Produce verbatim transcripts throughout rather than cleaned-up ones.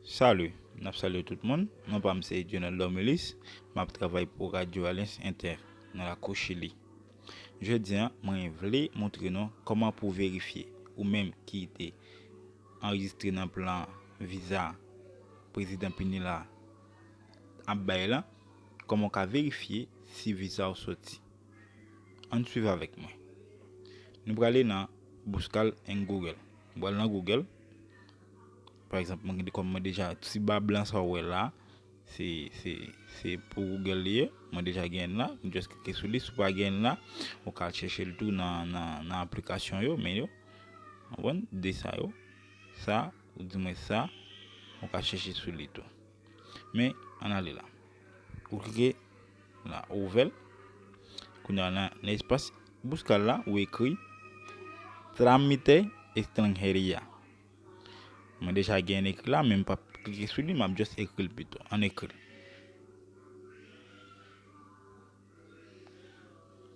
Salut, n ap salye tout moun. Non pa m se Dionel Dormelis, m ap travay pou Radio Alliance Inter nan lakou Chili. Jodi a, mwen vle montre nou kòman pou verifye ou menm ki te anrejistre nan plan viza Prezidan Pinela ap bay la, kòman w ka verifye si viza w soti. Ann swiv avèk mwen. Nou prale nan Bouskal and Google. Nou pral nan Google. Pa egzanp, mwen gen kòm mwen deja ti ba blan sa w wè la. Se, se, se pou Google li ye. Mwen deja gen la. Ou just klike sou li. Si w pa gen la, ou ka al chèche l tou nan, nan, nan aplikasyon yo, men yo. Konprann? De sa yo. Sa, ou di mwen sa, ou ka chèche sou li tou. Men, ann ale la. Ou klike la, ou ouvè l. Kounye a, nan, nan espas Bouskal la, ou ekri Trámite Extranjería. Mwen deja gen ekri la, men m p ap klike sou li, m ap just ekri l pito. Ann ekri l.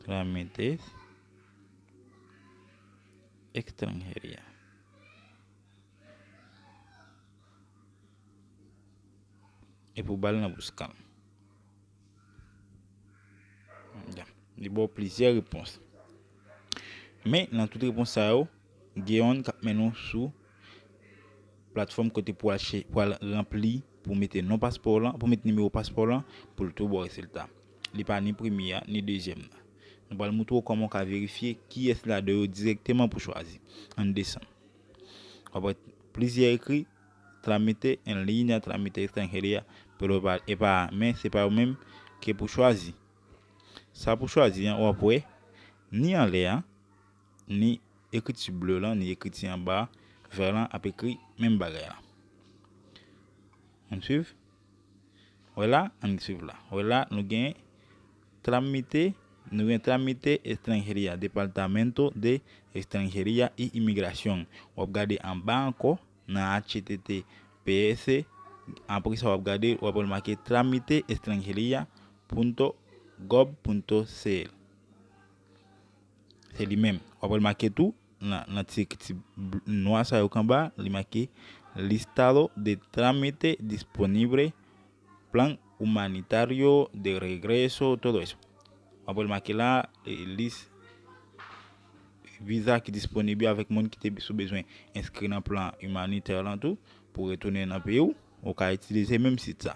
Trámites Extranjería. Epi w ba l nan Bouskal. Ya. Li ba w plizyè repons. Men, nan tout repons sa yo, gen yonn k ap mennen w sou platfòm kote pou al che-, pou al ranpli, pou mete non paspò w lan, pou mete nimewo paspò w lan, pou l tou ba w rezilta. Li pa ni premye a, ni dezyèm nan. Nou pral montre w kòman w ka verifye kiyès ladan yo dirèkteman pou chwazi. Ann desann. W ap wè plizyè ekri, Trámite en línea, Trámite Extranjería, pero pa, e pa, men se pa yo menm ke pou chwazi. Sa pou chwazi an, w ap wè, ni anlè a, ni ekriti ble lan, ni ekriti anba vè lan ap ekri menm bagay la. Ann swiv? Wè la, ann swiv la. Wè la, nou gen Trámite, nou gen Trámite Extranjería, Departamento de Extranjería y Inmigración. W ap gade anba ankò, nan H T T P S. Apre sa, w ap gade, w ap wè l make trámite extranjería punto gov punto C L. Se li menm. W ap wè l make tou, nan, nan ti, ti bl-, nwa sa yo k anba, li make Listado de Trámite Disponible, Plan Humanitario de Regreso, todo eso. W ap wè l make la, e, lis viza ki disponib yo avèk moun ki te sou bezwen enskri nan plan imanitè lan tou, pou retounen nan peyi w, ou ka itilize menm sit sa.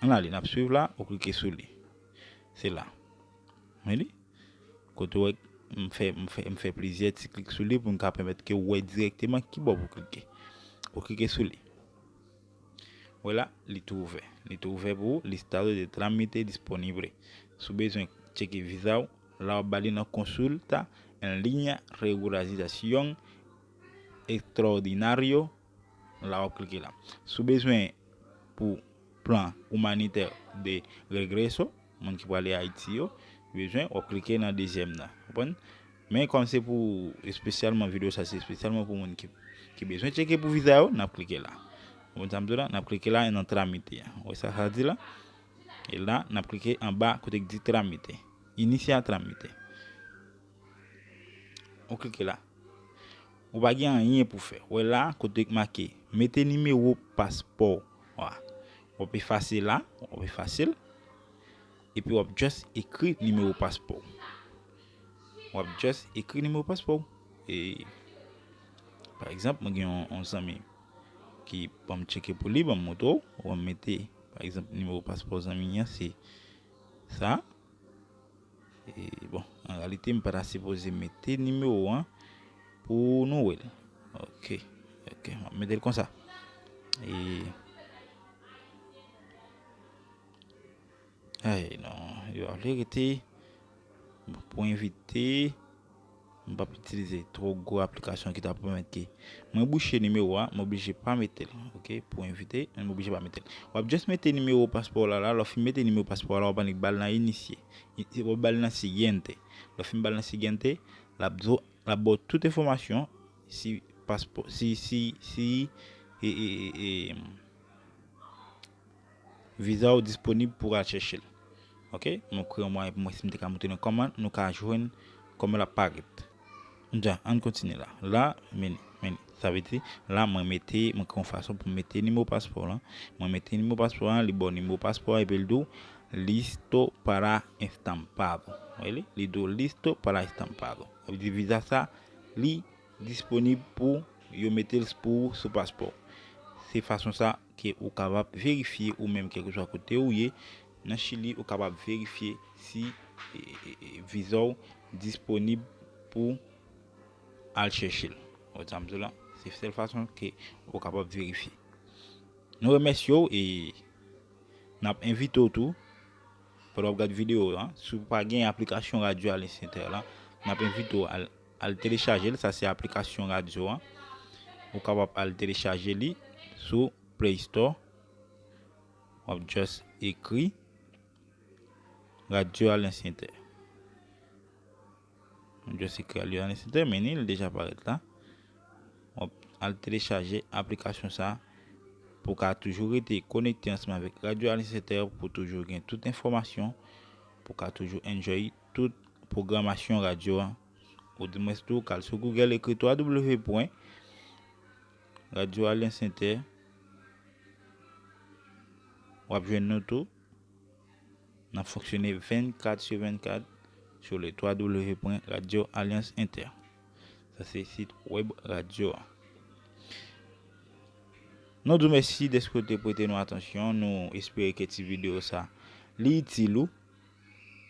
Ann ale, n ap swiv la, ou klike sou li. Se la. Men li? Kote w wè m fè, m fè, m fè plizyè ti klik sou li pou m ka pèmèt ke w wè dirèkteman ki bò pou klike. Ou klike sou li. Wè la, li tou ouvè. Li tou ouvè pou ou, Listado de Trámite Disponible. Si w bezwen tcheke viza w, la w ap ba li nan Consulta en línea Regularización Extraordinario, la w ap klike la. Si w bezwen pou plan humanitaire de regreso, moun ki prale Ayiti yo bezwen, w ap klike nan dezyèm nan. Konprann? Men kòm se pou espesyalman, videyo sa se espesyalman pou moun ki, ki bezwen tcheke pou viza yo, n ap klike la. Konprann sa m di w la? N ap klike la nan trámite a. Ou wè sa sa di la? E la, n ap klike anba kote k di trámite. Iniciar trámite. Ou klike la. Ou pa gen anyen pou fè. Ou wè la, kote k make mete nimewo paspò w a. W ap efase la, w ap efase l. Epi w ap just ekri nimewo paspò w. W ap just ekri nimewo paspò w. E, pa egzanp, mwen gen yon, yon zanmi ki ban m tcheke pou li, ban m montre w. W ap mete, pa egzanp, nimewo paspò zanmi an, se sa. E, bon, an reyalite, m pa ta sipoze mete nimewo an pou nou wè l. Ok, ok, m ap mete l konsa. E, ay, non, yo ap vle rete. Bon, pou envite, m p ap itilize twò gwo aplikasyon ki ta pèmèt ke mwen bouche nimewo a, m oblije pa mete l, ok, pou envite, m oblije pa mete l. W ap just mete nimewo paspò w la la, lè w fin mete nimewo paspò w la, w ap annik ba l nan inisye. I, i, w ap ba l nan siguiente. Lè w fin ba l nan siguiente, l ap di w, l ap ba w tout enfòmasyon si paspò, si, si, si, e, e, e, e, viza w disponib pou w al chèche l. Ok? Mwen kreye yon mwayen pou mwen si m te ka montre nou kòman nou ka jwenn, kòman l ap parèt. Dja, ann kontinye la. La, men, men. Sa vle di, la, mwen mete, mwen kreye yon fason pou mete nimewo paspò lan. Mwen mete nimewo paspò lan, li ba w nimewo paspò a, epi l di w listo para estampado. Wè li? Li di w listo para estampado. Sa vle di viza sa, li disponib pou yo mete l pou ou sou paspò. Se fason sa ke ou kapab verifye ou menm kèlkeswa kote ou ye nan Chili, ou kapab verifye si e, e, e, viza w disponib pou al chèche l. Ou sa m di w la, se sèl fason ke ou kapab verifye. Nou remèsye w e n ap envite w tou, pandan w ap gade videyo a, si w pa gen aplikasyon Radio Alliance Inter la, n ap envite w al, al telechaje l. Sa se aplikasyon radyo a. Ou kapab al telechaje li sou Play Store. W ap just ekri Radio Alliance Inter. W ap just ekri Radio Alliance Inter, men li deja parèt la. W ap al telechaje aplikasyon sa pou w ka toujou rete konekte ansanm avèk Radio Alliance Inter, pou toujou gen tout enfòmasyon, pou w ka toujou enjoy tout pwogramasyon radyo a. Ou di mwen tou, w ka al sou Google, ekri w w w pwen radyo alliance inter, w ap jwenn nou tou. N ap fonksyone vennkat sou vennkat sou le w w w pwen radyo alliance inter. Sa se sit wèb radyo a. Nou di w mèsi dèske w te prete nou atansyon. Nou espere ke ti videyo sa, li itil ou.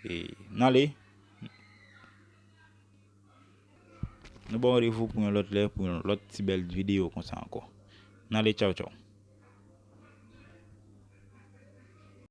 E n ale. Nou ba w randevou pou yon lòt lè, pou yon lòt ti bèl videyo konsa ankò. N ale, tchaw, tchaw.